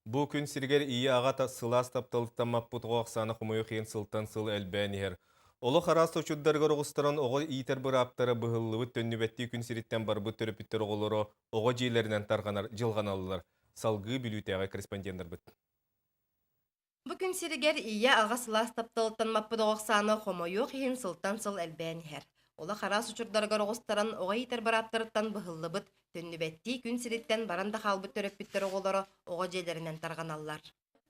Бу күн сиригэр ийэ-аҕа сылаас тапталыттан маппыт оҕо ахсаана хомойуох иһин сылтан сыл элбээн иһэр. Олох араас очурдарыгар оҕустаран оҕо иитэр бырааптара быһыллыбыт төннүбэттии күн сириттэн барбыт төрөппүттэр оҕолоро оҕо дьиэлэринэн тарҕанар дьылҕаналлар. Салгыы Бүлүүтээҕи корреспонденнарбыт. Бу күн сиригэр ийэ-аҕа сылаас тапталыттан маппыт оҕо ахсаана хомойуох иһин сылтан сыл элбээн иһэр. Олох араас учурдарыгар оҕустаран оҕо иитэр бырааптарыттан быһыллыбыт, төннүбэттии күн сириттэн баран да хаалбыт төрөппүттэр оҕолоро оҕо дьиэлэринэн тарҕаналлар.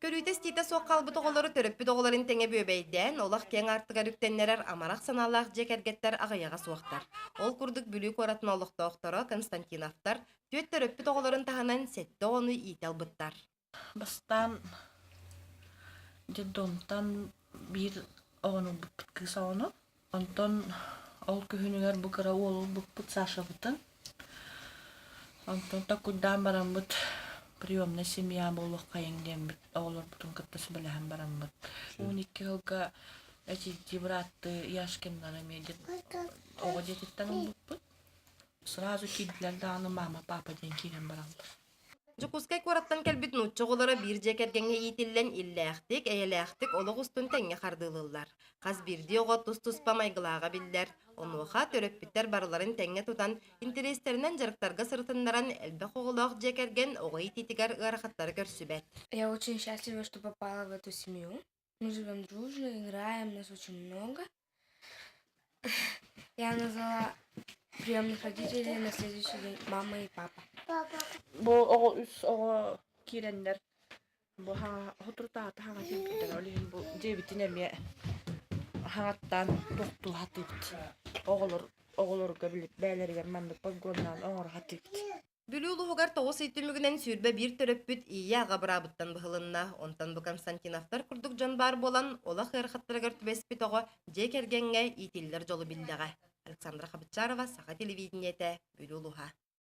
Көрүүтэ-истиитэ суох хаалбыт оҕолору төрөппүт оҕолорун тэҥэ бүөбэйдээн, олох киэҥ аартыгар үктэннэрэр амарах санаалаах дьиэ кэргэттэр аҕыйаҕа суохтар. Ол курдук Бүлүү куоратын олохтоохторо Константиновтар түөрт төрөппүт оҕолорун таһынан сэттэ оҕону иитэ ылбыттар. Бастаан детдомтан биир оҕону ылбыппыт, кыыс оҕону. Онтон ол күһүнүгэр бу кыра уолу ылбыппыт Сашабытын. Онтон токуйдаан бараммыт приемная семья буолуоххайыҥ диэммит оҕолорбутун кытта сүбэлэһэн бараммыт. 12 сылга эчийдии бырааттыы Яшкиннары эмиэ оҕо дьиэтиттэн ылбыппыт. Сразу киирдилэр даҕаны мама, папа диэн киирэн бараллар. Дьокуускай куораттан кэлбит нуучча оҕолоро биир дьиэ кэргэҥҥэ иитиллэн иллээхтик, эйэлээхтик олох устун тэҥҥэ хардыылыыллар. Хас биирдии оҕо тус-туспа майгылааҕа биллэр. Онуоха төрөппүттэр барыларын тэҥҥэ тутан, интэриэстэринэн дьарыктарга сырытыннаран элбэх оҕолоох дьиэ кэргэн оҕо иитиитигэр ыарахаттары көрсүбэт. Я очень счастлива, что попала в эту семью. Мы живем дружно, играем, нас очень много. Я назвала приемных родителей на следующий день мама и папа. Бу оҕо үс оҕо киирэннэр бу соторутааҕыта хаҥа киирбиттэр. Ол иһин бу дьиэбитин эмиэ хаҥаттаан тохтуу сатыыбыт. Оҕолор оҕолорго били бэйэлэригэр маннык подгоннаан оҥоро сатыыбыт. Бүлүү улууһугар тоҕус ый түмүгүнэн 21 төрөппүт ийэ-аҕа быраабыттан быһылынна. Онтон бу Константиновтар курдук дьон баар буолан, олох ыарахаттарыгар түбэспит оҕо дьиэ кэргэҥҥэ иитиллэр дьолу биллэҕэ. Александра Хабычарова, Саха телевидениетэ, Бүлүү улууһа.